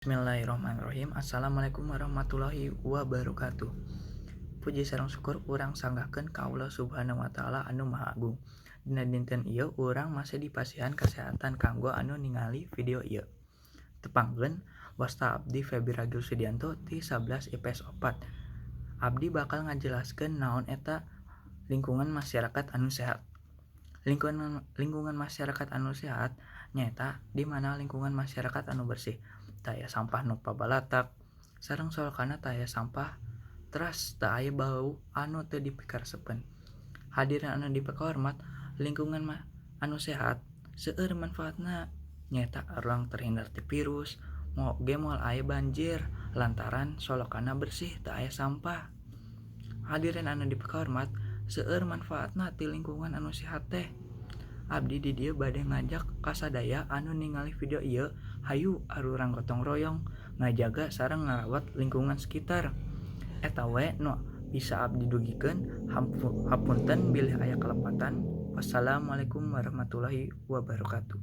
Bismillahirrahmanirrahim. Assalamualaikum warahmatullahi wabarakatuh. Puji sareng syukur urang sanggakeun ka Allah Subhanahu wa Ta'ala anu Maha Agung. Dina dinten ieu urang masih dipasihan kesehatan kanggo anu ningali video ieu. Tepangkeun, wasta abdi Febi Ragil Sudianto ti 11 IPS 4. Abdi bakal ngajelaskeun naon eta lingkungan masyarakat anu sehat. Lingkungan masyarakat anu sehat nyaeta di mana lingkungan masyarakat anu bersih, teu aya sampah nu pabalatak, sareng solokana teu aya sampah, teras teu aya bau anu teu dipikaresepeun. Hadirin anu dipikahormat, lingkungan anu sehat seueur manfaatna, nyaeta urang terhindar ti virus, oge moal aya banjir lantaran solokana bersih, teu aya sampah. Hadirin anu dipikahormat, seueur manfaatna ti lingkungan anu sehat teh. Abdi di dieu bade ngajak ka sadaya anu ningali video ieu, hayu arurang gotong royong ngajaga sareng ngarawat lingkungan sekitar. Eta we nu bisa abdi dugikeun, hapunten bilih aya kalepatan. Wassalamualaikum warahmatullahi wabarakatuh.